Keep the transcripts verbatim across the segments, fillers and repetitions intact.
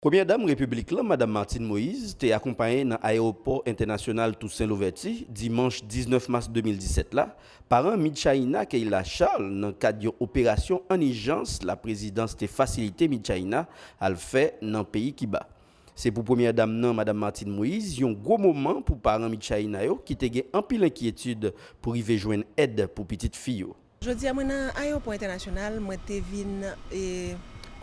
Premyè Dam Repiblik lan, Madanm Martine Moïse, te akonpaye nan Ayewopò Entènasyonal Tousen Louvèti, dimanch diznèf mas de mil disèt la, paran Midchaïna Keyla Charles, nan kad yon operasyon an ijans laprezidans te fasilite Midchaïna al fè nan peyi Kiba. Se pou Premyè Dam nan, Madanm Martine Moïse, yon gwo moman pou paran Midchaïna yo ki te gen anpil enkyetid pou rive jwenn èd pou pitit fi yo. Jodi a, mwen nan ayewopò entènasyonal, mwen te vin, e,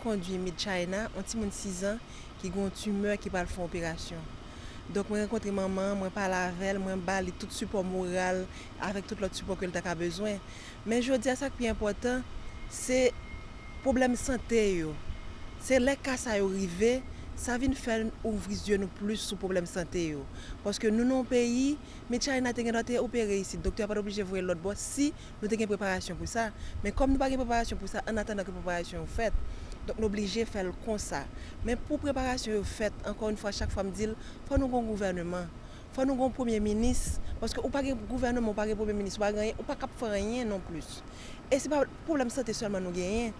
kondui Midchaïna, yon timoun sis an, ki gen yon timè ki pral fè yon operasyon. Donk, mwen rankontre manman an, mwen pale avè l, mwen ba li tout sipò moral, avèk tout lòt sipò ke l ta ka bezwen. Men jodi a, sa k pi enpòtan, se pwoblèm sante yo. Se lè ka sa yo rive, sa vin fè n ouvri zye nou plis sou pwoblèm sante yo. Paske nou nan yon peyi, Midchaïna te gen dwa te opere isit, doktè a pa t oblije voye l lòt bò si nou te gen preparasyon pou sa. Men kòm nou pa gen preparasyon pou sa, annatandan ke preparasyon yo fèt, donk nou oblije fè l konsa. Men pou preparasyon yo fèt, ankò yon fwa, chak fwa m di l, fò nou gen yon gouvèneman. Fò nou gen yon premye minis, paske ou pa gen gouvèneman, ou pa gen premye minis, ou pa gen anyen, ou pa kab fè anyen non plis. E se pa pwoblèm sante sèlman nou genyen.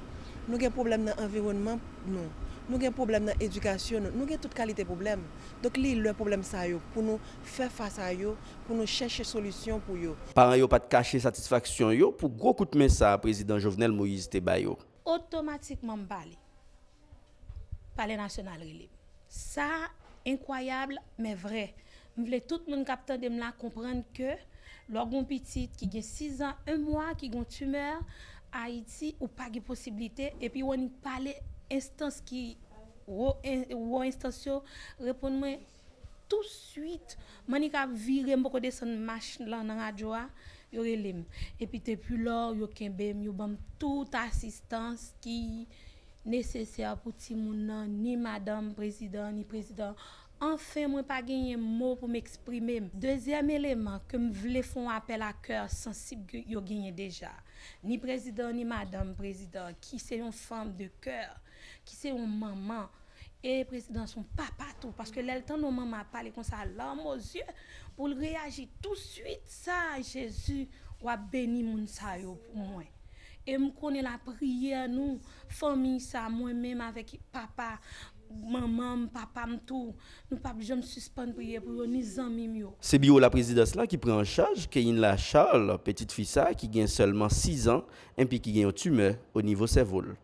Nou gen pwoblèm nan anviwònman nou. Nou gen pwoblèm nan edikasyon nou. Nou gen tout kalite pwoblèm. Donk, li lè pwoblèm sa yo pou nou fè fas a yo, pou nou chèche solisyon pou yo. Paran yo pa t kache satisfaksyon yo pou gwo kout men sa a Prezidan Jovenel Moïse te ba yo. Otomatikman, m pale. Palè Nasyonal rele m. Sa enkwayab, men vrè. M vle tout moun k ap tande m la konprann ke lè w gen yon pitit ki gen sis an, en mwa, ki gen yon timè, Ayiti, ou pa gen posiblite, epi w annik pale enstans ki, wo, en, wo enstans yo reponn mwen touswit. M annik ap vire, m poko desann mach lan nan radyo a, yo rele m. Epi depi lò, yo kenbe m, yo ban m tout asistans ki nesesè pou timoun nan, ni madanm prezidan, ni prezidan. Anfen, mwen pa genyen mo pou m eksprime m. Dezyèm eleman ke m vle fè yon apèl a kè sansib ke yo genyen deja. Ni prezidan, ni madanm prezidan, ki se yon fanm de kè, ki se yon manman. E prezidan se yon papa tou, paske lè l tande yon manman ap pale konsa, larmes aux yeux, pou l reyaji touswit, sa, Jezi, w ap beni moun sa yo pou mwen. E m konnen lapriyè nou, fanmi sa, mwen menm avèk papa, manman m, papa m tou, nou p ap janm sispann priye pou yo, ni zanmi m yo. Se biwo laprezidans lan ki pran an chaj Keyla Charles, pitit fi sa a ki gen sèlman sis an, enpi ki gen yon timè o nivo sèvo l.